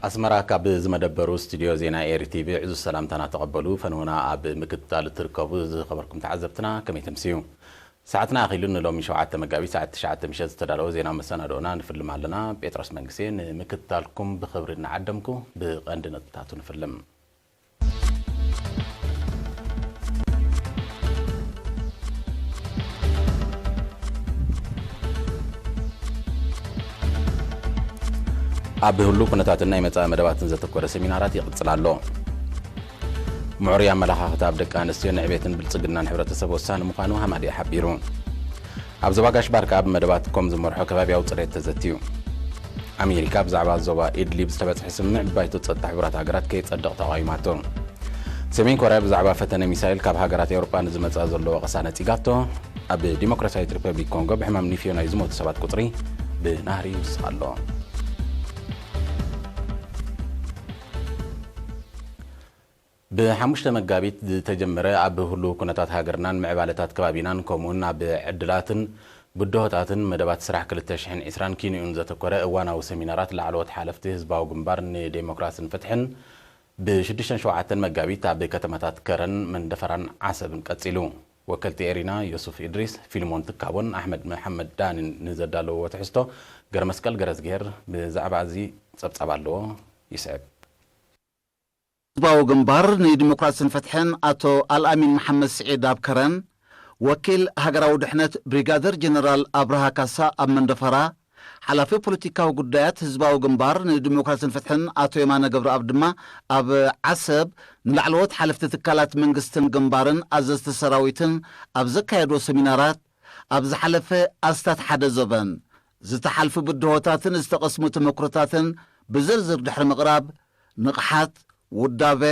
ኣስመራ፣ ካብ ዝመደበሩ ስቱድዮ ዜና ኤሪ ቲቪ ዕዙዝ ሰላምታና ተቐበሉ። ፈንውና ኣብ ምክትታል እትርከቡ ዝኸበርኩም ተዓዘብትና፣ ከመይ ተምስዩ? ሰዓትና ኣኺሉ፣ ንሎሚ ሸውዓተ መጋቢት ሰዓት ትሽዓተ ምሸት ዝተዳለወ ዜና መሰናድኦና ንፍልም ኣለና። ጴጥሮስ መንግስቴ ንምክትታልኩም ብኽብሪ እናዓደምኩ፣ ብቐንዲ ነጥብታቱ ንፍልም። ኣብ ህሉ ኩነታትን ናይ መጻኢ መደባትን ዘተኮረ ሰሚናራት ይቕጽል ኣሎ። ምዕሩይ ኣመለኻኽታ ኣብ ደቂ ኣንስትዮ ንዕቤትን ብልጽግናን ሕብረተሰብ ወሳኒ ምዃኑ ሃማድኤ ሓቢሩ። ኣብ ዞባ ጋሽ ባርካ ኣብ መደባት ኮም ዝመርሖ ከባቢያዊ ጽሬት ተዘትዩ። ኣሜሪካ ብዛዕባ ዞባ ኢድሊብ ዝተበጽሐ ስምምዕ ብባይቶ ጸጥታ ሕቡራት ሃገራት ከይጸድቕ ተቓዊማቶ። ሰሜን ኮርያ ብዛዕባ ፈተነ ሚሳይል ካብ ሃገራት ኤውሮጳ ንዝመጻ ዘሎ ወቐሳ ነጺጋቶ። ኣብ ዲሞክራሲያዊት ሪፐብሊክ ኮንጎ ብሕማም ኒፊዮ ናይ ዝሞቱ ሰባት ቁጽሪ ብናህሪ ይውስኽ ኣሎ። ብሓሙሽተ መጋቢት ዝተጀመረ ኣብ ህሉው ኩነታት ሃገርናን ምዕባለታት ከባቢናን ከምኡውን ኣብ ዕድላትን ብድሆታትን መደባት ስራሕ ክልተ ሽሕን ዕስራን ኪንኡን ዘተኮረ እዋናዊ ሰሚናራት ላዕለዎት ሓለፍቲ ህዝባዊ ግንባር ንዴሞክራስን ፍትሕን ብሽዱሽተን ሸውዓተን መጋቢት ኣብ ከተማታት ከረን መንደፈራን ዓሰብን ቀጺሉ። ወከልቲ ኤሪና ዮሱፍ ኢድሪስ፣ ፊልሞን ትካቦን ኣሕመድ መሓመድ ዳኒን ንዘዳለውዎ ትሕዝቶ ገረመስቀል ገረዝግሄር ብዛዕባ እዚ ጸብጻብ ኣለዎ። ይስዕብ። ህዝባዊ ግንባር ንዲሞክራስን ፍትሕን ኣቶ ኣልኣሚን መሓመድ ስዒድ ኣብ ከረን፣ ወኪል ሃገራዊ ድሕነት ብሪጋደር ጀነራል ኣብርሃ ካሳ ኣብ መንደፈራ፣ ሓላፊ ፖለቲካዊ ጉዳያት ህዝባዊ ግንባር ንዲሞክራስን ፍትሕን ኣቶ የማነ ገብረኣብ ድማ ኣብ ዓሰብ ንላዕለዎት ሓለፍቲ ትካላት መንግስትን ግንባርን ኣዘዝቲ ሰራዊትን ኣብ ዘካየድዎ ሰሚናራት፣ ኣብ ዝሓለፈ ኣስታት ሓደ ዘበን ዝተሓልፉ ብድሆታትን ዝተቐስሙ ተመክሮታትን ብዝርዝር ድሕሪ ምቕራብ፣ ንቕሓት፣ ውዳበ፣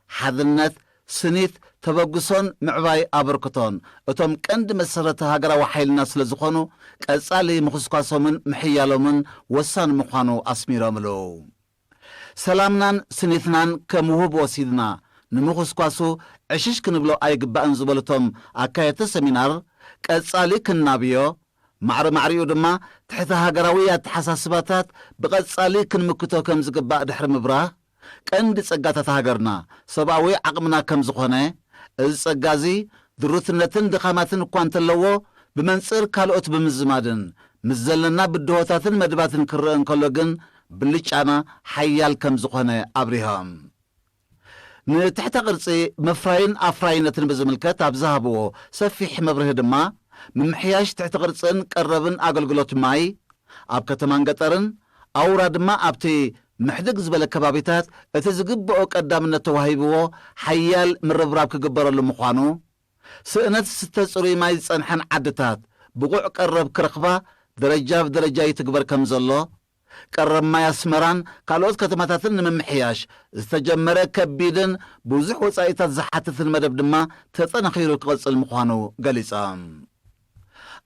ሓድነት፣ ስኒት፣ ተበግሶን ምዕባይ ኣበርክቶን እቶም ቀንዲ መሰረተ ሃገራዊ ሓይልና ስለ ዝኾኑ፣ ቀጻሊ ምኹስኳሶምን ምሕያሎምን ወሳኒ ምዃኑ ኣስሚሮምሉ። ሰላምናን ስኒትናን ከም ውሁብ ወሲድና፣ ንምኹስኳሱ ዕሽሽ ክንብሎ ኣይግባእን ዝበሉ እቶም ኣካየድቲ ሰሚናር፣ ቀጻሊ ክናብዮ፣ ማዕረ ማዕሪኡ ድማ ትሕቲ ሃገራዊ ኣተሓሳስባታት ብቐጻሊ ክንምክቶ ከም ዝግባእ ድሕሪ ምብራህ፣ ቀንዲ ጸጋታት ሃገርና ሰብኣዊ ዓቕምና ከም ዝኾነ፣ እዚ ጸጋ እዚ ድሩትነትን ድኻማትን እኳ እንተለዎ፣ ብመንጽር ካልኦት ብምዝማድን ምስ ዘለና ብድሆታትን መድባትን ክረአ እንከሎ ግን ብልጫና ሓያል ከም ዝኾነ ኣብሪሆም። ንትሕተ ቅርጺ ምፍራይን ኣፍራይነትን ብዝምልከት ኣብ ዝሃብዎ ሰፊሕ መብርሂ ድማ፣ ምምሕያሽ ትሕተ ቅርጽን ቀረብን ኣገልግሎት ማይ ኣብ ከተማን ገጠርን፣ ኣውራ ድማ ኣብቲ ምሕድግ ዝበለ ከባቢታት እቲ ዝግብኦ ቀዳምነት ተዋሂብዎ ሓያል ምርብራብ ክግበረሉ ምዃኑ፣ ስእነት ዝስተ ጽሩይ ማይ ዝጸንሐን ዓድታት ብቑዕ ቀረብ ክረኽባ ደረጃ ብደረጃ ይትግበር ከም ዘሎ፣ ቀረብ ማይ ኣስመራን ካልኦት ከተማታትን ንምምሕያሽ ዝተጀመረ ከቢድን ብዙሕ ወጻኢታት ዝሓትትን መደብ ድማ ተጠናኺሩ ክቕጽል ምዃኑ ገሊጾም።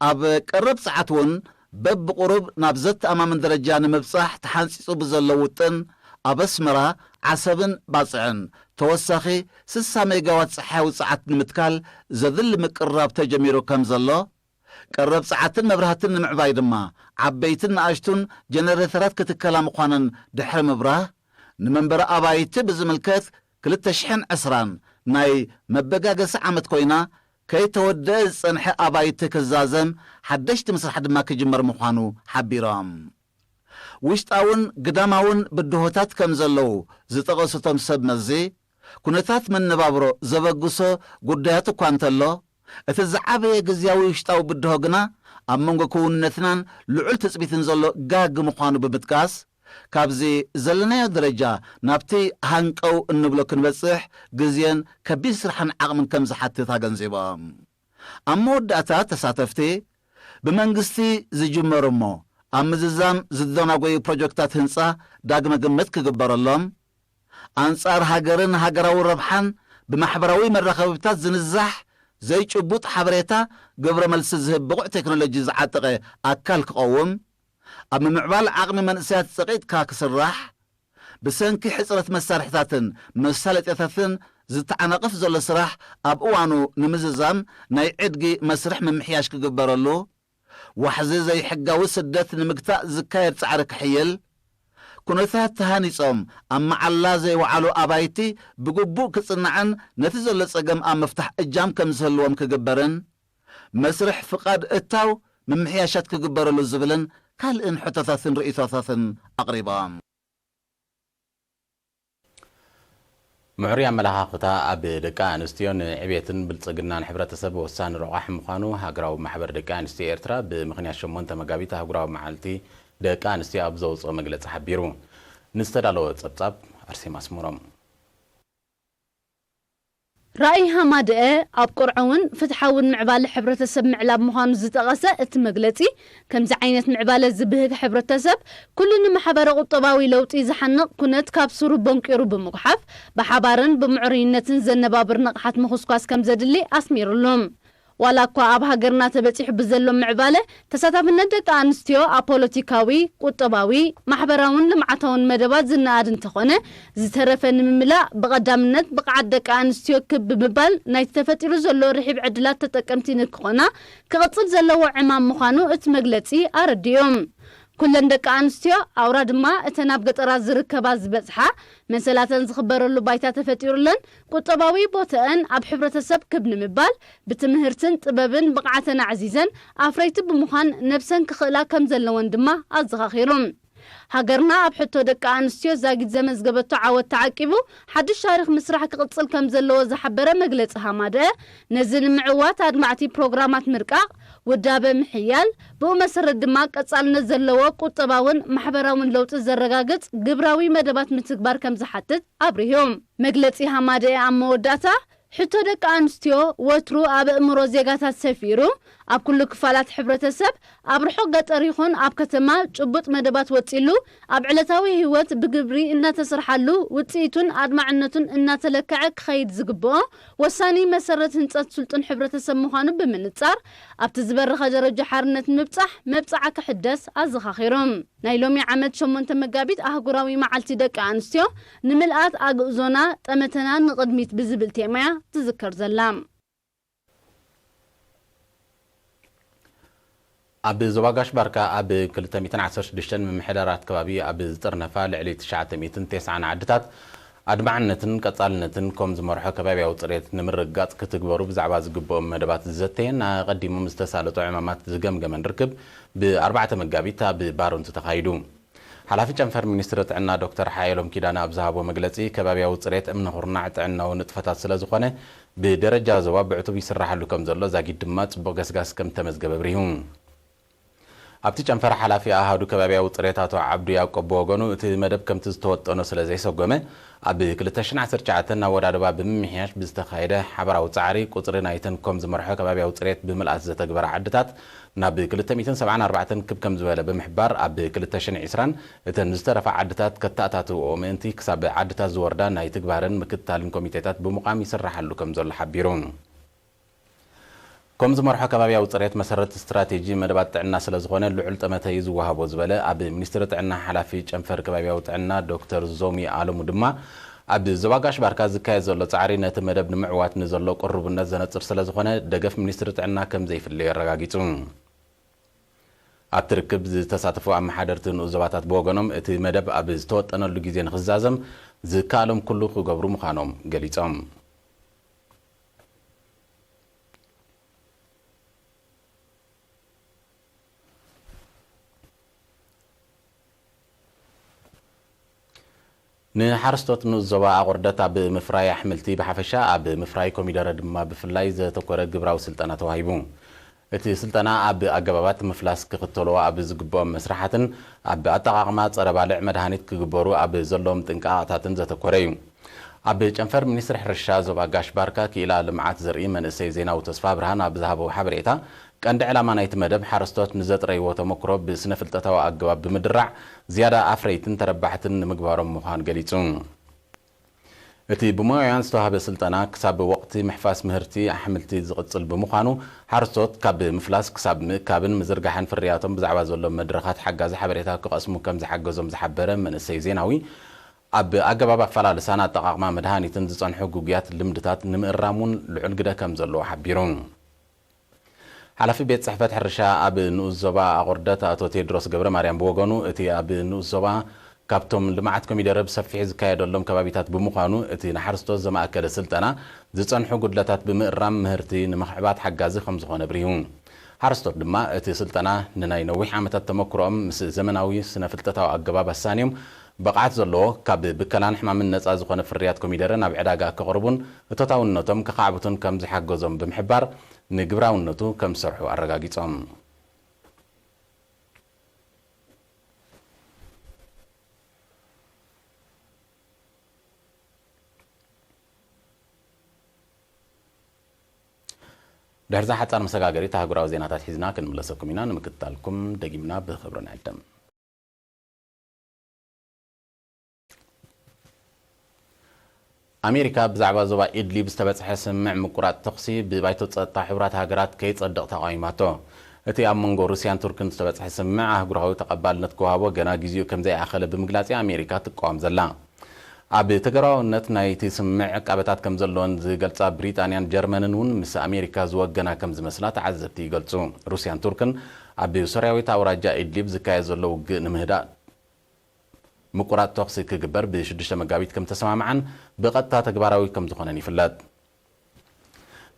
ኣብ ቀረብ ሰዓት እውን በብቑሩብ ናብ ዘተኣማምን ደረጃ ንምብጻሕ ተሓንጺጹ ብዘሎ ውጥን፣ ኣብ ኣስመራ፣ ዓሰብን ባጽዕን ተወሳኺ ስሳ ሜጋዋት ጸሓያዊ ጸዓት ንምትካል ዘድሊ ምቅርራብ ተጀሚሩ ከም ዘሎ፣ ቀረብ ጸዓትን መብራህትን ንምዕባይ ድማ ዓበይትን ንኣሽቱን ጀነሬተራት ክትከላ ምዃነን ድሕሪ ምብራህ፣ ንመንበሪ ኣባይቲ ብዝምልከት ክልተ ሽሕን ዕስራን ናይ መበጋገሲ ዓመት ኮይና፣ ከይተወደአ ዝጸንሐ ኣባይቲ ክዛዘም፣ ሓደሽቲ ምስራሕ ድማ ክጅመር ምዃኑ ሓቢሮም። ውሽጣውን ግዳማውን ብድሆታት ከም ዘለዉ ዝጠቐሱ እቶም ሰብ መዚ፣ ኩነታት መነባብሮ ዘበግሶ ጉዳያት እኳ እንተሎ፣ እቲ ዝዓበየ ግዝያዊ ውሽጣዊ ብድሆ ግና ኣብ መንጎ ክውንነትናን ልዑል ትጽቢትን ዘሎ ጋግ ምዃኑ ብምጥቃስ፣ ካብዚ ዘለናዮ ደረጃ ናብቲ ሃንቀው እንብሎ ክንበጽሕ ግዜን ከቢድ ስራሕን ዓቕምን ከም ዝሓትት ኣገንዚቦም። ኣብ መወዳእታ ተሳተፍቲ፣ ብመንግስቲ ዝጅመሩ እሞ ኣብ ምዝዛም ዝደናጎዩ ፕሮጀክታት ህንጻ ዳግመ ግምት ክግበረሎም፣ ኣንጻር ሃገርን ሃገራዊ ረብሓን ብማሕበራዊ መራኸቢታት ዝንዛሕ ዘይጭቡጥ ሓበሬታ ግብረ መልሲ ዝህብ ብቑዕ ቴክኖሎጂ ዝዓጠቐ ኣካል ክቐውም፣ ኣብ ምምዕባል ዓቕሚ መንእሰያት ጸቒጥካ ክስራሕ፣ ብሰንኪ ሕጽረት መሳርሕታትን መሳለጥያታትን ዝተዓናቕፍ ዘሎ ስራሕ ኣብ እዋኑ ንምዝዛም ናይ ዕድጊ መስርሕ ምምሕያሽ ክግበረሉ፣ ዋሕዚ ዘይሕጋዊ ስደት ንምግታእ ዝካየድ ጻዕሪ ክሕይል፣ ኩነታት ተሃኒጾም ኣብ መዓላ ዘይወዓሉ ኣባይቲ ብግቡእ ክጽናዕን ነቲ ዘሎ ጸገም ኣብ ምፍታሕ እጃም ከም ዝህልዎም ክግበርን፣ መስርሕ ፍቓድ እታው ምምሕያሻት ክግበረሉ ዝብልን ካልእን ሕቶታትን ርእይቶታትን ኣቕሪቦም። ምዕሩይ ኣመለኻኽታ ኣብ ደቂ ኣንስትዮ ንዕቤትን ብልጽግናን ሕብረተሰብ ወሳኒ ረቋሒ ምዃኑ ሃገራዊ ማሕበር ደቂ ኣንስትዮ ኤርትራ ብምኽንያት ሸሞንተ መጋቢት ኣህጉራዊ መዓልቲ ደቂ ኣንስትዮ ኣብ ዘውጽኦ መግለጺ ሓቢሩ። ንዝተዳለወ ጸብጻብ ኣርሴማ ኣስመሮም። ራእይ ሃማደኤ ኣብ ቅርዑውን ፍትሓውን ምዕባለ ሕብረተሰብ ምዕላብ ምዃኑ ዝጠቐሰ እቲ መግለጺ፣ ከምዚ ዓይነት ምዕባለ ዝብህግ ሕብረተሰብ ኩሉ ንማሕበረ ቁጠባዊ ለውጢ ዝሓንቕ ኩነት ካብ ስሩ ቦንቂሩ ብምጉሓፍ ብሓባርን ብምዕሩይነትን ዘነባብር ንቕሓት ምኹስኳስ ከም ዘድሊ ኣስሚሩሉ። ዋላ እኳ ኣብ ሃገርና ተበጺሑ ብዘሎ ምዕባለ ተሳታፍነት ደቂ ኣንስትዮ ኣብ ፖለቲካዊ፣ ቁጠባዊ፣ ማሕበራውን ልምዓታውን መደባት ዝነኣድ እንተኾነ፣ ዝተረፈ ንምምላእ ብቐዳምነት ብቕዓት ደቂ ኣንስትዮ ክብ ብምባል ናይቲ ተፈጢሩ ዘሎ ርሒብ ዕድላት ተጠቀምቲ ንክኾና ክቕጽል ዘለዎ ዕማም ምዃኑ እቲ መግለጺ ኣረዲኡ። ኩለን ደቂ ኣንስትዮ ኣውራ ድማ እተን ኣብ ገጠራት ዝርከባ ዝበጽሓ መሰላተን ዝኽበረሉ ባይታ ተፈጢሩለን ቁጠባዊ ቦተአን ኣብ ሕብረተሰብ ክብ ንምባል ብትምህርትን ጥበብን ብቕዓተን ኣዕዚዘን ኣፍረይቲ ብምዃን ነብሰን ክኽእላ ከም ዘለወን ድማ ኣዘኻኺሩ። ሃገርና ኣብ ሕቶ ደቂ ኣንስትዮ ዛጊት ዘመዝገበቶ ዓወት ተዓቂቡ ሓድሽ ታሪኽ ምስራሕ ክቕጽል ከም ዘለዎ ዝሓበረ መግለጺ ሃማደአ፣ ነዚ ንምዕዋት ኣድማዕቲ ፕሮግራማት ምርቃቕ፣ ውዳበ ምሕያል፣ ብኡ መሰረት ድማ ቀጻልነት ዘለዎ ቁጠባውን ማሕበራውን ለውጢ ዘረጋግጽ ግብራዊ መደባት ምትግባር ከም ዝሓትት ኣብሪሁ። መግለጺ ሃማደአ ኣብ መወዳእታ፣ ሕቶ ደቂ ኣንስትዮ ወትሩ ኣብ ኣእምሮ ዜጋታት ሰፊሩ፣ ኣብ ኩሉ ክፋላት ሕብረተሰብ፣ ኣብ ርሑቕ ገጠር ይኹን ኣብ ከተማ ጭቡጥ መደባት ወጺሉ፣ ኣብ ዕለታዊ ህይወት ብግብሪ እናተሰርሓሉ፣ ውጽኢቱን ኣድማዕነቱን እናተለክዐ ክኸይድ ዝግብኦ ወሳኒ መሰረት ህንጸት ስልጡን ሕብረተሰብ ምዃኑ ብምንጻር፣ ኣብቲ ዝበረኸ ደረጃ ሓርነት ንምብጻሕ መብጽዓ ክሕደስ ኣዘኻኺሩ። ናይ ሎሚ ዓመት ሸሞንተ መጋቢት ኣህጉራዊ መዓልቲ ደቂ ኣንስትዮ፣ ንምልኣት ኣግእዞና፣ ጠመተና ንቕድሚት ብዝብል ቴማ'ያ ትዝከር ዘላ። ኣብ ዞባ ጋሽ ባርካ ኣብ ክልተ ሚእትን ዓሰርተ ሽዱሽተን ምምሕዳራት ከባቢ ኣብ ዝጥርነፋ ልዕሊ ትሽዓተ ሚእትን ተስዓን ዓድታት ኣድማዕነትን ቀጻልነትን ከም ዝመርሖ ከባቢያዊ ጽሬት ንምርግጋጽ ክትግበሩ ብዛዕባ ዝግብኦም መደባት ዝዘተየን ኣቐዲሞም ዝተሳለጡ ዕማማት ዝገምገመን ርክብ ብ ኣርባዕተ መጋቢት ኣብ ባረንቱ ተኻይዱ። ሓላፊ ጨንፈር ሚኒስትሪ ጥዕና ዶክተር ሓየሎም ኪዳነ ኣብ ዝሃቦ መግለጺ፣ ከባቢያዊ ጽሬት እምነ ኩርናዕ ጥዕናዊ ንጥፈታት ስለ ዝኾነ ብደረጃ ዞባ ብዕቱብ ይስራሓሉ ከም ዘሎ ዛጊድ ድማ ጽቡቕ ገስጋስ ከም ተመዝገበ ኣብሪሁ። ኣብቲ ጨንፈር ሓላፊ ኣሃዱ ከባቢያዊ ጽሬት ኣቶ ዓብዱ ያቆብ ብወገኑ፣ እቲ መደብ ከምቲ ዝተወጠኖ ስለ ዘይሰጎመ፣ ኣብ ክልተ ሽሕን ዓሰርተ ትሽዓተን ኣወዳድባ ብምምሕያሽ ብዝተኻየደ ሓበራዊ ጻዕሪ፣ ቁጽሪ ናይተን ኮም ዝመርሖ ከባቢያዊ ጽሬት ብምልኣት ዝተግበራ ዓድታት ናብ ክልተ ሚእትን ሰብዓን ኣርባዕተን ክብ ከም ዝበለ ብምሕባር፣ ኣብ ክልተ ሽሕን ዕስራን እተን ዝተረፋ ዓድታት ከተኣታትውኦ ምእንቲ ክሳብ ዓድታት ዝወርዳ ናይ ትግባረን ምክትታልን ኮሚቴታት ብምቋም ይስራሓሉ ከም ዘሎ ሓቢሩ። ኮም ዝመርሖ ከባቢያዊ ጽሬት መሰረት ስትራቴጂ መደባት ጥዕና ስለ ዝኾነ ልዑል ጠመተ እዩ ዝወሃቦ ዝበለ ኣብ ሚኒስትሪ ጥዕና ሓላፊ ጨንፈር ከባቢያዊ ጥዕና ዶክተር ዞሚ ኣለሙ ድማ ኣብ ዞባ ጋሽ ባርካ ዝካየድ ዘሎ ጻዕሪ ነቲ መደብ ንምዕዋት ንዘሎ ቅሩብነት ዘነጽር ስለ ዝኾነ ደገፍ ሚኒስትሪ ጥዕና ከም ዘይፍለዮ ኣረጋጊጹ። ኣብቲ ርክብ ዝተሳተፉ ኣመሓደርቲ ንኡስ ዞባታት ብወገኖም እቲ መደብ ኣብ ዝተወጠነሉ ግዜ ንኽዛዘም ዝከኣሎም ኩሉ ክገብሩ ምዃኖም ገሊጾም። ንሓረስቶት ንኡስ ዞባ ኣቑርደት ኣብ ምፍራይ ኣሕምልቲ ብሓፈሻ ኣብ ምፍራይ ኮሚደረ ድማ ብፍላይ ዘተኮረ ግብራዊ ስልጠና ተዋሂቡ። እቲ ስልጠና ኣብ ኣገባባት ምፍላስ ክኽተልዎ ኣብ ዝግብኦም መስርሓትን ኣብ ኣጠቓቕማ ጸረ ባልዕ መድሃኒት ክግበሩ ኣብ ዘለዎም ጥንቃቐታትን ዘተኮረ እዩ። ኣብ ጨንፈር ሚኒስትሪ ሕርሻ ዞባ ጋሽ ባርካ ክኢላ ልምዓት ዘርኢ መንእሰይ ዜናዊ ተስፋ ብርሃን ኣብ ዝሃበዎ ሓበሬታ፣ ቀንዲ ዕላማ ናይቲ መደብ ሓረስቶት ንዘጥረይዎ ተመክሮ ብስነ ፍልጠታዊ ኣገባብ ብምድራዕ ዝያዳ ኣፍረይትን ተረባሕትን ንምግባሮም ምዃን ገሊጹ። እቲ ብሞያውያን ዝተዋህበ ስልጠና ክሳብ ወቕቲ ምሕፋስ ምህርቲ ኣሕምልቲ ዝቕጽል ብምዃኑ ሓረስቶት ካብ ምፍላስ ክሳብ ምእካብን ምዝርጋሕን ፍርያቶም ብዛዕባ ዘሎ መድረኻት ሓጋዚ ሓበሬታ ክቐስሙ ከም ዝሓገዞም ዝሓበረ መንእሰይ ዜናዊ፣ ኣብ ኣገባብ ኣፈላልሳን ኣጠቓቕማ መድሃኒትን ዝጸንሑ ግጉያት ልምድታት ንምእራም እውን ልዑል ግደ ከም ዘለዎ ሓቢሩ። ሓላፊ ቤት ጽሕፈት ሕርሻ ኣብ ንኡስ ዞባ ኣቑርደት ኣቶ ቴድሮስ ገብረማርያም ብወገኑ፣ እቲ ኣብ ንኡስ ዞባ ካብቶም ልምዓት ኮሚደረ ብሰፊሑ ዝካየደሎም ከባቢታት ብምዃኑ፣ እቲ ንሓረስቶት ዘማእከለ ስልጠና ዝጸንሑ ጉድለታት ብምእራም ምህርቲ ንምኽዕባት ሓጋዚ ከም ዝኾነ ኣብሪሁ። ሓረስቶት ድማ እቲ ስልጠና ንናይ ነዊሕ ዓመታት ተመክሮኦም ምስ ዘመናዊ ስነ-ፍልጠታዊ ኣገባብ ኣሳንዮም ብቕዓት ዘለዎ ካብ ብከላን ሕማምን ነጻ ዝኾነ ፍርያት ኮሚደረ ናብ ዕዳጋ ከቕርቡን እቶታውነቶም ከኻዕብቱን ከም ዝሓገዞም ብምሕባር ንግብራውነቱ ከም ዝሰርሑ ኣረጋጊጾም። ድሕሪ እዛ ሓጻር መሰጋገሪት ኣህጉራዊ ዜናታት ሒዝና ክንምለሰኩም ኢና። ንምክትታልኩም ደጊምና ብኽብሪ ንዕድም። ኣሜሪካ ብዛዕባ ዞባ ኢድሊብ ዝተበጽሐ ስምምዕ ምቁራጽ ተኹሲ ብባይቶ ጸጥታ ሕቡራት ሃገራት ከይጸድቕ ተቓዊማቶ። እቲ ኣብ መንጎ ሩስያን ቱርክን ዝተበጽሐ ስምምዕ ኣህጉራዊ ተቐባልነት ክወሃቦ ገና ግዜኡ ከም ዘይኣኸለ ብምግላጽ እያ ኣሜሪካ ትቃወም ዘላ። ኣብ ተግባራውነት ናይቲ ስምምዕ ዕቃበታት ከም ዘለወን ዝገልጻ ብሪጣንያን ጀርመንን እውን ምስ ኣሜሪካ ዝወገና ከም ዝመስላ ተዓዘብቲ ይገልጹ። ሩስያን ቱርክን ኣብ ሶርያዊት ኣውራጃ ኢድሊብ ዝካየድ ዘሎ ውግእ ንምህዳእ ምቁራጽ ተኹሲ ክግበር ብ ሽዱሽተ መጋቢት ከም ተሰማምዓን ብቐጥታ ተግባራዊ ከም ዝኾነን ይፍለጥ።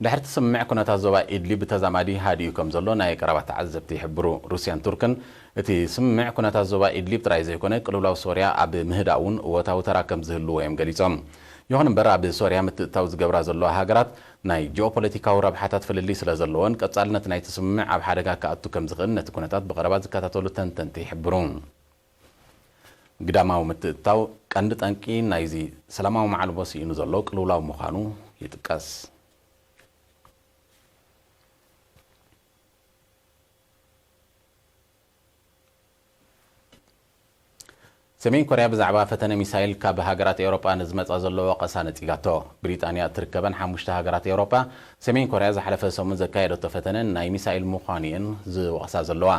ድሕሪ እቲ ስምምዕ ኩነታት ዞባ ኢድሊብ ብተዛማዲ ሃዲኡ ከም ዘሎ ናይ ቀረባ ተዓዘብቲ ይሕብሩ። ሩስያን ቱርክን እቲ ስምምዕ ኩነታት ዞባ ኢድሊብ ጥራይ ዘይኮነ ቅልውላው ሶርያ ኣብ ምህዳእ እውን እወታዊ ተራ ከም ዝህልዎ እዮም ገሊጾም። ይኹን እምበር ኣብ ሶርያ ምትእትታው ዝገብራ ዘለዋ ሃገራት ናይ ጂኦፖለቲካዊ ረብሓታት ፍልልይ ስለ ዘለዎን ቀጻልነት ናይቲ ስምምዕ ኣብ ሓደጋ ክኣቱ ከም ዝኽእል ነቲ ኩነታት ብቐረባ ዝከታተሉ ተንተንቲ ይሕብሩ። ግዳማዊ ምትእትታው ቀንዲ ጠንቂ ናይዚ ሰላማዊ መዓልቦ ስኢኑ ዘሎ ቅልውላው ምዃኑ ይጥቀስ። ሰሜን ኮርያ ብዛዕባ ፈተነ ሚሳይል ካብ ሃገራት ኤውሮጳ ንዝመጻ ዘሎ ወቐሳ ነጺጋቶ። ብሪጣንያ እትርከበን ሓሙሽተ ሃገራት ኤውሮጳ፣ ሰሜን ኮርያ ዝሓለፈ ሰሙን ዘካየደቶ ፈተነ ናይ ሚሳይል ምዃኑ እየን ዝወቕሳ ዘለዋ።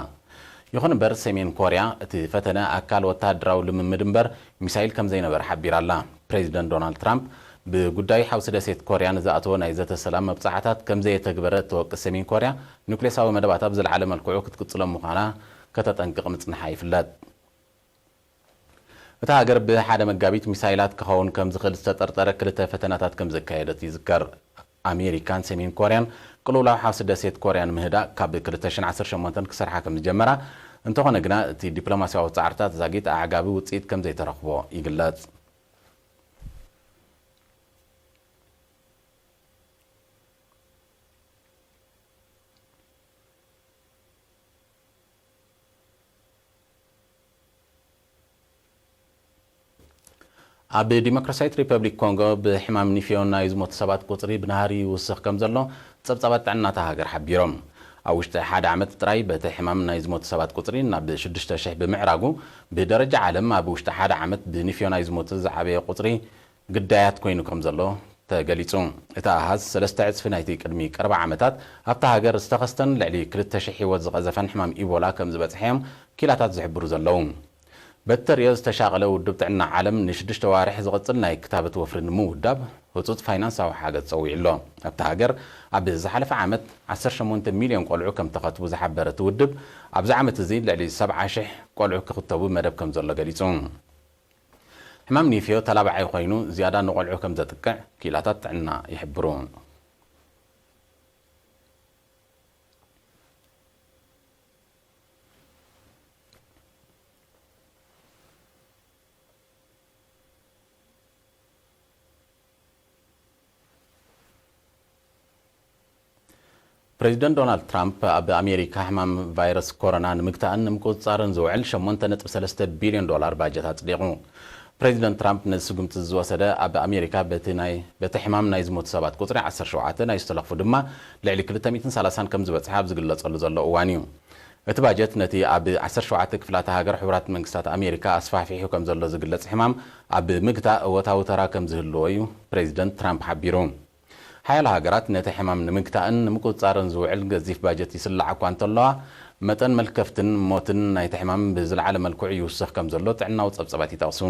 ይኹን እምበር፣ ሰሜን ኮርያ እቲ ፈተነ ኣካል ወተሃደራዊ ልምምድ እምበር ሚሳይል ከም ዘይነበረ ሓቢራ ኣላ። ፕሬዚደንት ዶናልድ ትራምፕ ብጉዳይ ሓውሲ ደሴት ኮርያ ንዝኣተወ ናይ ዘተ ሰላም መብጻዕታት ከም ዘየተግበረ እትወቅስ ሰሜን ኮርያ፣ ኑክሌሳዊ መደባታ ብዝለዓለ መልክዑ ክትቅጽሎ ምዃና ከተጠንቅቕ ምጽንሓ ይፍለጥ። እታ ሃገር ብሓደ መጋቢት ሚሳይላት ክኸውን ከም ዝኽእል ዝተጠርጠረ ክልተ ፈተናታት ከም ዘካየደት ይዝከር። ኣሜሪካን ሰሜን ኮርያን ቅልውላው ሓውሲ ደሴት ኮርያ ንምህዳእ ካብ ክልተ ሽሕን ዓሰርተ ሸሞንተን ክሰርሓ ከም ዝጀመራ፣ እንተኾነ ግና እቲ ዲፕሎማስያዊ ጻዕርታት ዛጊት ኣዕጋቢ ውጽኢት ከም ዘይተረኽቦ ይግለጽ። ኣብ ዲሞክራሲያዊት ሪፐብሊክ ኮንጎ ብሕማም ኒፍዮ ናይ ዝሞቱ ሰባት ቁጽሪ ብናህሪ ይውስኽ ከም ዘሎ ጸብጻባት ጥዕና እታ ሃገር ሓቢሮም። ኣብ ውሽጢ ሓደ ዓመት ጥራይ በቲ ሕማም ናይ ዝሞቱ ሰባት ቁጽሪ ናብ ሽዱሽተ ሽሕ ብምዕራጉ፣ ብደረጃ ዓለም ኣብ ውሽጢ ሓደ ዓመት ብኒፍዮ ናይ ዝሞቱ ዝዓበየ ቁጽሪ ግዳያት ኮይኑ ከም ዘሎ ተገሊጹ። እቲ ኣሃዝ ሰለስተ ዕጽፊ ናይቲ ቅድሚ ቀረባ ዓመታት ኣብታ ሃገር ዝተኸስተን ልዕሊ ክልተ ሽሕ ህይወት ዝቐዘፈን ሕማም ኢቦላ ከም ዝበጽሐ እዮም ኪላታት ዝሕብሩ ዘለዉ። በቲ ተርእዮ ዝተሻቐለ ውድብ ጥዕና ዓለም ንሽዱሽተ ዋርሕ ዝቕጽል ናይ ክታበት ወፍሪ ንምውዳብ ህጹጽ ፋይናንሳዊ ሓገዝ ጸዊዑ ኣሎ። ኣብታ ሃገር ኣብ ዝሓለፈ ዓመት ዓሰርተ ሸሞንተ ሚልዮን ቆልዑ ከም ተኸትቡ ዝሓበረ እቲ ውድብ፣ ኣብዚ ዓመት እዚ ልዕሊ ሰብዓ ሽሕ ቆልዑ ክኽተቡ መደብ ከም ዘሎ ገሊጹ። ሕማም ኒፍዮ ተላባዓይ ኮይኑ ዝያዳ ንቆልዑ ከም ዘጥቅዕ ክኢላታት ጥዕና ይሕብሩ። ፕሬዚደንት ዶናልድ ትራምፕ ኣብ ኣሜሪካ ሕማም ቫይረስ ኮሮና ንምግታእን ንምቁጽጻርን ዝውዕል ሸሞንተ ነጥቢ ሰለስተ ቢልዮን ዶላር ባጀት ኣጽዲቑ። ፕሬዚደንት ትራምፕ ነዚ ስጉምቲ ዝወሰደ ኣብ ኣሜሪካ በቲ ናይ፣ በቲ ሕማም ናይ ዝሞቱ ሰባት ቁጽሪ ዓሰርተ ሸውዓተ፣ ናይ ዝተለኽፉ ድማ ልዕሊ ክልተ ሚእትን ሰላሳን ከም ዝበጽሐ ኣብ ዝግለጸሉ ዘሎ እዋን እዩ። እቲ ባጀት ነቲ ኣብ ዓሰርተ ሸውዓተ ክፍላተ ሃገር ሕቡራት መንግስታት ኣሜሪካ ኣስፋሕፊሑ ከም ዘሎ ዝግለጽ ሕማም ኣብ ምግታእ እወታዊ ተራ ከም ዝህልዎ እዩ ፕሬዚደንት ትራምፕ ሓቢሩ። ሓያሎ ሃገራት ነቲ ሕማም ንምግታእን ንምቁጽጻርን ዝውዕል ገዚፍ ባጀት ይስላዓ እኳ እንተለዋ፣ መጠን መልከፍትን ሞትን ናይቲ ሕማም ብዝለዓለ መልክዑ ይውስኽ ከም ዘሎ ጥዕናዊ ጸብጻባት ይጠቕሱ።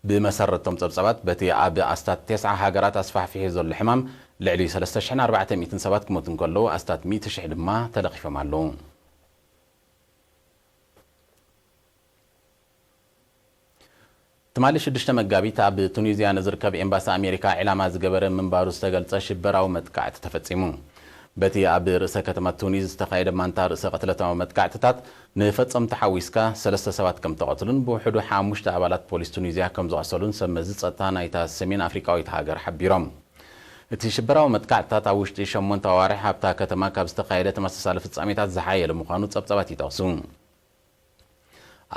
ብመሰረቶም ጸብጻባት፣ በቲ ኣብ ኣስታት ተስዓ ሃገራት ኣስፋሕፊሑ ዘሎ ሕማም ልዕሊ ሰለስተ ሽሕን ኣርባዕተ ሚእትን ሰባት ክሞቱ እንከለዉ፣ ኣስታት ሚእቲ ሽሕ ድማ ተለኺፎም ኣለዉ። ትማሊ ሽዱሽተ መጋቢት ኣብ ቱኒዝያ ንዝርከብ ኤምባሲ ኣሜሪካ ዒላማ ዝገበረ ምንባሩ ዝተገልጸ ሽበራዊ መጥቃዕቲ ተፈጺሙ። በቲ ኣብ ርእሰ ከተማ ቱኒዝ ዝተኻየደ ማንታ ርእሰ ቅትለታዊ መጥቃዕትታት ንፈጸምቲ ሓዊስካ ሰለስተ ሰባት ከም ተቐትሉን ብውሕዱ ሓሙሽተ ኣባላት ፖሊስ ቱኒዝያ ከም ዝቐሰሉን ሰብ መዚ ጸጥታ ናይታ ሰሜን ኣፍሪቃዊት ሃገር ሓቢሮም። እቲ ሽበራዊ መጥቃዕትታት ኣብ ውሽጢ ሸሞንተ ኣዋርሕ ኣብታ ከተማ ካብ ዝተኻየደ ተመሳሳሊ ፍጻሜታት ዝሓየለ ምዃኑ ጸብጻባት ይጠቕሱ።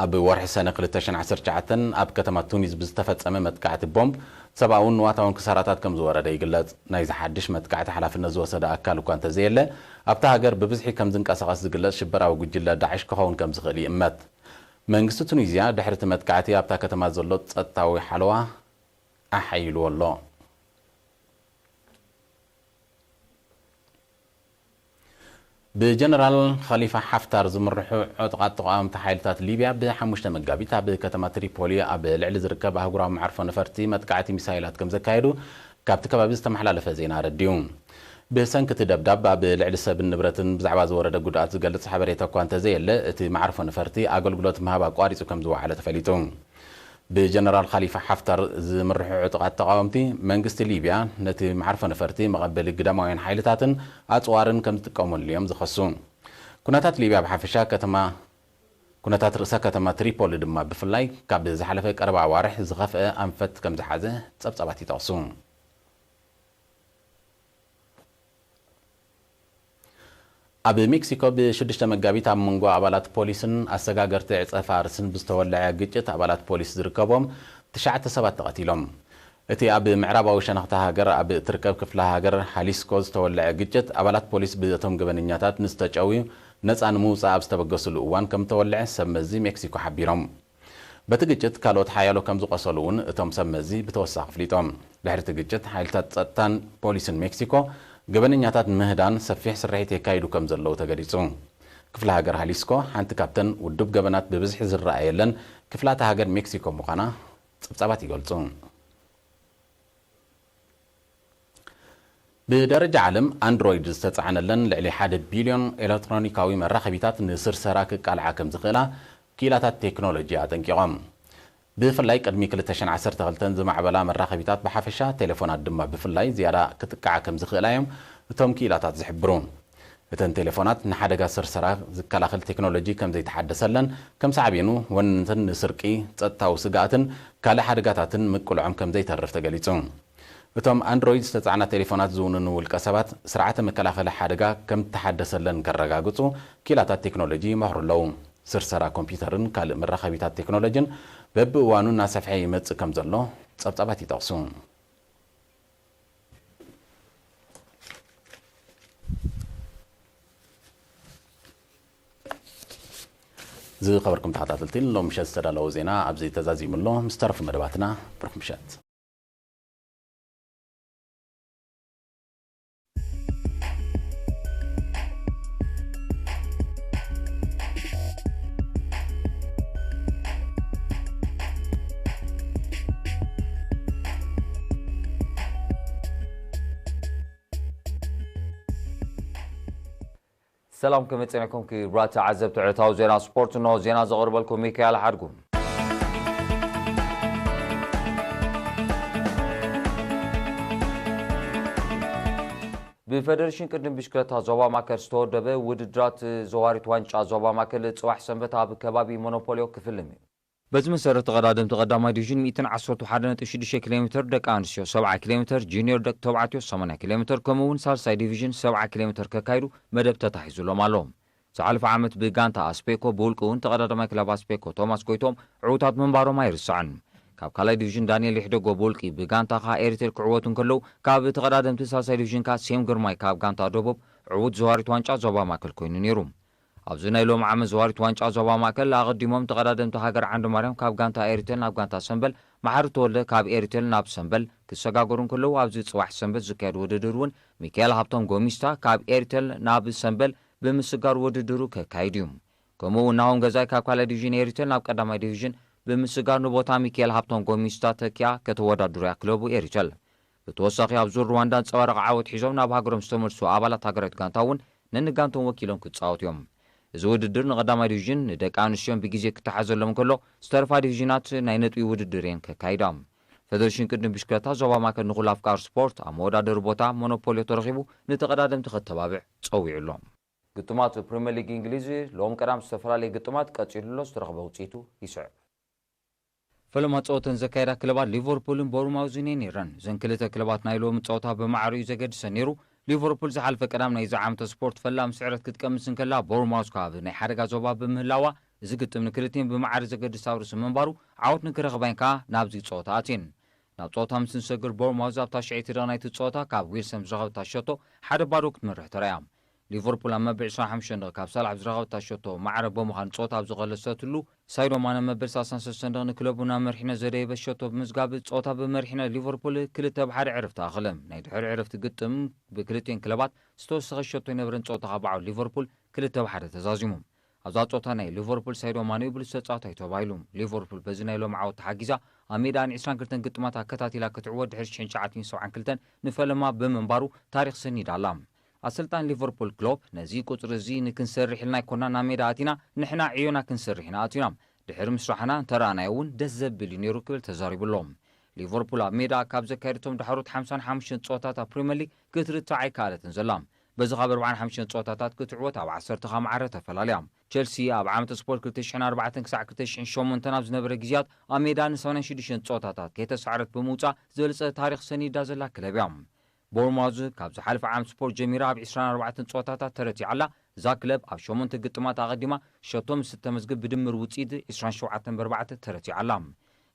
ኣብ ወርሒ ሰነ ክልተ ሽሕን ዓሰርተ ትሽዓተን ኣብ ከተማ ቱኒዝ ብዝተፈጸመ መጥቃዕቲ ቦምብ ሰብኣውን ንዋታውን ክሳራታት ከም ዝወረደ ይግለጽ። ናይዚ ሓድሽ መጥቃዕቲ ሓላፍነት ዝወሰደ ኣካል እኳ እንተዘየለ፣ ኣብታ ሃገር ብብዝሒ ከም ዝንቀሳቐስ ዝግለጽ ሽበራዊ ጉጅለ ዳዕሽ ክኸውን ከም ዝኽእል ይእመት። መንግስቲ ቱኒዝያ ድሕሪ እቲ መጥቃዕቲ ኣብታ ከተማ ዘሎ ጸጥታዊ ሓለዋ ኣሓይልዎ ኣሎ። ብጀነራል ኸሊፋ ሓፍታር ዝምርሑ ዕጡቓት ተቓወምቲ ሓይልታት ሊብያ ብሓሙሽተ መጋቢት ኣብ ከተማ ትሪፖሊ ኣብ ልዕሊ ዝርከብ ኣህጉራዊ መዓርፎ ነፈርቲ መጥቃዕቲ ሚሳይላት ከም ዘካየዱ ካብቲ ከባቢ ዝተመሓላለፈ ዜና ኣረዲኡ። ብሰንኪ እቲ ደብዳብ ኣብ ልዕሊ ሰብን ንብረትን ብዛዕባ ዝወረደ ጉድኣት ዝገልጽ ሓበሬታ እኳ እንተዘየለ፣ እቲ መዓርፎ ነፈርቲ ኣገልግሎት ምሃብ ኣቋሪጹ ከም ዝወዓለ ተፈሊጡ። ብጀነራል ኻሊፋ ሓፍታር ዝምርሑ ዕጡቓት ተቓወምቲ መንግስቲ ሊብያ ነቲ መዓርፎ ነፈርቲ መቐበሊ ግዳማውያን ሓይልታትን ኣጽዋርን ከም ዝጥቀመሉ እዮም ዝኸሱ። ኩነታት ሊብያ ብሓፈሻ ከተማ ኩነታት ርእሰ ከተማ ትሪፖሊ ድማ ብፍላይ ካብ ዝሓለፈ ቀረባ ኣዋርሕ ዝኸፍአ ኣንፈት ከም ዝሓዘ ጸብጻባት ይጠቕሱ። ኣብ ሜክሲኮ ብሽዱሽተ መጋቢት ኣብ መንጎ ኣባላት ፖሊስን ኣሰጋገርቲ ዕጸ ፋርስን ብዝተወልዐ ግጭት ኣባላት ፖሊስ ዝርከቦም ትሽዓተ ሰባት ተቐቲሎም። እቲ ኣብ ምዕራባዊ ሸነኽታ ሃገር ኣብ እትርከብ ክፍለ ሃገር ሃሊስኮ ዝተወልዐ ግጭት ኣባላት ፖሊስ ብእቶም ገበነኛታት ንዝተጨውዩ ነጻ ንምውጻእ ኣብ ዝተበገስሉ እዋን ከም ዝተወልዐ ሰብ መዚ ሜክሲኮ ሓቢሮም። በቲ ግጭት ካልኦት ሓያሎ ከም ዝቖሰሉ እውን እቶም ሰብ መዚ ብተወሳኺ ኣፍሊጦም። ድሕሪ እቲ ግጭት ሓይልታት ጸጥታን ፖሊስን ሜክሲኮ ገበነኛታት ንምህዳን ሰፊሕ ስርሒት የካይዱ ከም ዘለዉ ተገሊጹ። ክፍለ ሃገር ሃሊስኮ ሓንቲ ካብተን ውዱብ ገበናት ብብዝሒ ዝረኣየለን ክፍላተ ሃገር ሜክሲኮ ምዃና ጸብጻባት ይገልጹ። ብደረጃ ዓለም ኣንድሮይድ ዝተጻዕነለን ልዕሊ ሓደ ቢልዮን ኤሌክትሮኒካዊ መራኸቢታት ንስርሰራ ክቃልዓ ከም ዝኽእላ ክኢላታት ቴክኖሎጂ ኣጠንቂቖም። ብፍላይ ቅድሚ ክልተ ሽሕን ዓሰርተ ክልተን ዝማዕበላ መራኸቢታት ብሓፈሻ፣ ቴሌፎናት ድማ ብፍላይ ዝያዳ ክጥቅዓ ከም ዝኽእላ እዮም እቶም ክኢላታት ዝሕብሩ። እተን ቴሌፎናት ንሓደጋ ስርሰራ ዝከላኸል ቴክኖሎጂ ከም ዘይተሓደሰለን፣ ከም ሳዕቤኑ ወነንትን ንስርቂ፣ ጸጥታዊ ስግኣትን ካልእ ሓደጋታትን ምቅልዖም ከም ዘይተርፍ ተገሊጹ። እቶም ኣንድሮይድ ዝተጻዕና ቴሌፎናት ዝውንኑ ውልቀ ሰባት፣ ስርዓተ መከላኸሊ ሓደጋ ከም እተሓደሰለን ከረጋግጹ ክኢላታት ቴክኖሎጂ ይመኽሩ ኣለዉ። ስርሰራ ኮምፒውተርን ካልእ መራኸቢታት ቴክኖሎጂን በብእዋኑ እናሰፍሐ ይመጽእ ከም ዘሎ ጸብጻባት ይጠቕሱ። ዝኸበርኩም ተኸታተልቲ፣ ንሎም ምሸት ዝተዳለወ ዜና ኣብዚ ተዛዚሙ ኣሎ። ምስ ተረፉ መደባትና ብሩኽ ምሸት። ሰላም፣ ከመይ ጸኒሕኩም ክቡራት ተዓዘብቲ ዕለታዊ ዜና ስፖርት? እንሆ ዜና ዘቕርበልኩም ሚካኤል ሓድጉ። ብፌደሬሽን ቅድድም ብሽክለታ ዞባ ማእከል ዝተወደበ ውድድራት ዘዋሪት ዋንጫ ዞባ ማእከል ጽባሕ ሰንበት ኣብ ከባቢ ሞኖፖልዮ ክፍልም እዩ። በዚ መሰረት ተቐዳደምቲ ቀዳማይ ዲቪዥን ሚእትን ዓሰርተ ሓደ ነጥቢ ሽዱሽተ ኪሎ ሜትር ደቂ ኣንስትዮ፣ ሰብዓ ኪሎ ሜትር ጁኒየር ደቂ ተባዕትዮ፣ ሰማንያ ኪሎ ሜትር ከምኡ እውን ሳልሳይ ዲቪዥን ሰብዓ ኪሎ ሜትር ከካይዱ መደብ ተታሒዙሎም ኣሎ። ዝሓለፈ ዓመት ብጋንታ ኣስፔኮ ብውልቂ እውን ተቐዳዳማይ ክለብ ኣስፔኮ ቶማስ ጎይቶም ዕዉታት ምንባሮም ኣይርሳዕን። ካብ ካልኣይ ዲቪዥን ዳንኤል ይሕደጎ ብውልቂ ብጋንታ ከኣ ኤሪቴል ክዕወቱ እንከለዉ፣ ካብ ተቐዳደምቲ ሳልሳይ ዲቪዥን ከኣ ሴም ግርማይ ካብ ጋንታ ደቡብ ዕዉት ዘዋሪት ዋንጫ ዞባ ማእከል ኮይኑ ነይሩ። ኣብዚ ናይ ሎሚ ዓመት ዘዋሪት ዋንጫ ዞባ ማእከል ኣቐዲሞም ተቐዳደምቲ ሃገር ዓንዲ ማርያም ካብ ጋንታ ኤሪቴል ናብ ጋንታ ሰምበል፣ መሓሪ ተወልደ ካብ ኤሪቴል ናብ ሰምበል ክሰጋገሩ እንከለዉ፣ ኣብዚ ጽባሕ ሰንበት ዝካየድ ውድድር እውን ሚካኤል ሃብቶም ጎሚስታ ካብ ኤሪቴል ናብ ሰምበል ብምስጋር ውድድሩ ከካይድ እዩ። ከምኡ እውን ናሆም ገዛኢ ካብ ካልኣይ ዲቪዥን ኤሪቴል ናብ ቀዳማይ ዲቪዥን ብምስጋር ንቦታ ሚካኤል ሃብቶም ጎሚስታ ተኪኣ ከተወዳድሩ እያ ክለቡ ኤሪቴል። ብተወሳኺ ኣብ ዙር ሩዋንዳ ኣንጸባራቒ ዓወት ሒዞም ናብ ሃገሮም ዝተመልሱ ኣባላት ሃገራዊት ጋንታ እውን ነንጋንቶም ወኪሎም ክጻወቱ እዮም። እዚ ውድድር ንቐዳማይ ዲቪዥን ንደቂ ኣንስትዮን ብግዜ ክተሓዘሎም ከሎ፣ ዝተረፋ ዲቪዥናት ናይ ነጥቢ ውድድር እየን ከካይዳ። ፈደሬሽን ቅድም ብሽክለታ ዞባ ማእከል ንኹሉ ኣፍቃር ስፖርት ኣብ መወዳደሪ ቦታ ሞኖፖልዮ ተረኺቡ ንተቐዳደምቲ ከተባብዕ ጸዊዑ ኣሎ። ግጥማት ፕሪምየር ሊግ እንግሊዝ ሎም ቀዳም ዝተፈላለየ ግጥማት ቀጺሉ ኣሎ። ዝተረኽበ ውጽኢቱ ይስዕብ። ፈለማ ጸወተን ዘካየዳ ክለባት ሊቨርፑልን ቦርማውዝን እየን ነይረን። እዘን ክልተ ክለባት ናይ ሎሚ ጸወታ ብማዕረ እዩ ዘገድሰን ነይሩ። ሊቨርፑል ዝሓልፈ ቀዳም ናይዚ ዓመተ ስፖርት ፈላም ስዕረት ክትቀምስ እንከላ፣ ቦርማውዝ ከኣ ኣብ ናይ ሓደጋ ዞባ ብምህላዋ፣ እዚ ግጥም ንክልቲኤን ብማዕረ ዘገድስ ኣብ ርእሲ ምንባሩ፣ ዓወት ንክረኽባን ከኣ ናብዚ ጸወታ ኣትየን። ናብ ጸወታ ምስ ንሰግር፣ ቦርማውዝ ኣብ ታሽዐይቲ ደቂቕ ናይቲ ጸወታ ካብ ዊልሰን ዝረኸበታ ሸቶ ሓደ ባዶ ክትመርሕ ተራእያ። ሊቨርፑል ኣብ መበል ዕስራን ሓሙሽተን ደቂቕ ካብ ሳላሕ ብዝረኸበታ ሸቶ ማዕረ ብምዃን ጸወታ ኣብ ዝቐለሰትሉ፣ ሳይዶ ማነ መበል ሰላሳን ሰለስተን ደቂቕ ንክለቡ ናብ መሪሕነት ዘደየበ ሸቶ ብምዝጋብ ጸወታ ብመሪሕነት ሊቨርፑል ክልተ ብ ሓደ ዕረፍቲ ኣኸለ። ናይ ድሕሪ ዕረፍቲ ግጥም ብክልቲኤን ክለባት ዝተወሰኸ ሸቶ ይነበረን ጸወታ ካብ ዓወት ሊቨርፑል ክልተ ብ ሓደ ተዛዚሙ። ኣብዛ ጸወታ ናይ ሊቨርፑል ሳይዶ ማነ እዩ ብሉጽ ተጻዋታይ ተባሂሉ። ሊቨርፑል በዚ ናይ ሎም ዓወት ተሓጊዛ ኣብ ሜዳ ን ዕስራን ክልተን ግጥማት ኣከታቲላ ክትዕወት ድሕሪ ሽሕን ትሽዓተ ሚእትን ሰብዓን ክልተን ንፈለማ ብምንባሩ ታሪኽ ሰኒዳ ኣላ። ኣሰልጣኒ ሊቨርፑል ክሎፕ ነዚ ቁጽሪ እዚ ንክንሰርሕ ኢልና ኣይኮናን ናብ ሜዳ ኣቲና፣ ንሕና ዕዮና ክንሰርሕ ኢና ኣቲና። ድሕሪ ምስራሕና እንተረኣናዮ እውን ደስ ዘብል እዩ ነይሩ ክብል ተዛሪቡ ኣሎ። ሊቨርፑል ኣብ ሜዳ ካብ ዘካየደቶም ዳሕሮት ሓምሳን ሓሙሽተን ጸወታታት ፕሪምየር ሊግ ክትርታዕ ኣይከኣለትን ዘላ። በዚ ካብ ኣርባዓን ሓሙሽተን ጸወታታት ክትዕወት ኣብ ዓሰርተ ማዕረ ተፈላልያ። ቸልሲ ኣብ ዓመተ ስፖርት ክልተ ሽሕን ኣርባዕተን ክሳዕ ክልተ ሽሕን ሸሞንተን ኣብ ዝነበረ ግዜያት ኣብ ሜዳ ን ሰማንያን ሽዱሽተን ጸወታታት ከይተሳዕረት ብምውጻእ ዝበለጸ ታሪኽ ሰኒዳ ዘላ ክለብ እያ። ቦርማውዝ ካብ ዝሓለፈ ዓመት ስፖርት ጀሚራ ኣብ ዕስራን ኣርባዕተን ጸወታታት ተረቲዓ ኣላ። እዛ ክለብ ኣብ ሸሞንተ ግጥማት ኣቐዲማ ሸቶ ምስ እተመዝግብ ብድምር ውጽኢት ዕስራን ሸውዓተን ብ ኣርባዕተ ተረቲዓ ኣላ።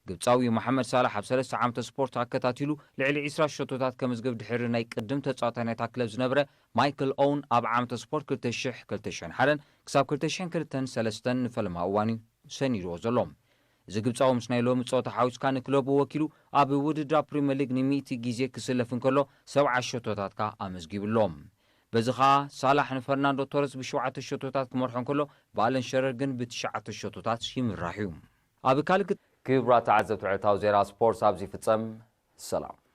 ግብጻዊ መሓመድ ሳላሕ ኣብ ሰለስተ ዓመተ ስፖርት ኣከታቲሉ ልዕሊ ዕስራ ሸቶታት ከመዝግብ ድሕሪ ናይ ቅድም ተጻዋታይ ናይታ ክለብ ዝነበረ ማይክል ኦውን ኣብ ዓመተ ስፖርት ክልተ ሽሕ ክልተ ሽሕን ሓደን ክሳብ ክልተ ሽሕን ክልተን ሰለስተን ንፈለማ እዋን እዩ ሰኒድዎ ዘሎ። እዚ ግብጻዊ ምስ ናይ ሎሚ ጸወታ ሓዊስካ ንክለቡ ወኪሉ ኣብ ውድድር ፕሪምየር ሊግ ንሚእቲ ግዜ ክስለፍ እንከሎ ሰብዓ ሸቶታት ከኣ ኣመዝጊቡ ኣሎ። በዚ ኸኣ ሳላሕ ንፈርናንዶ ቶረስ ብሸውዓተ ሸቶታት ክመርሖ እንከሎ፣ ብኣለን ሸረር ግን ብትሽዓተ ሸቶታት ይምራሕ እዩ። ኣብ ካልእ ግጥ- ክቡራት ተዓዘብቲ ዕለታዊ ዜና ስፖርት ኣብዚ ይፍጸም። ሰላም።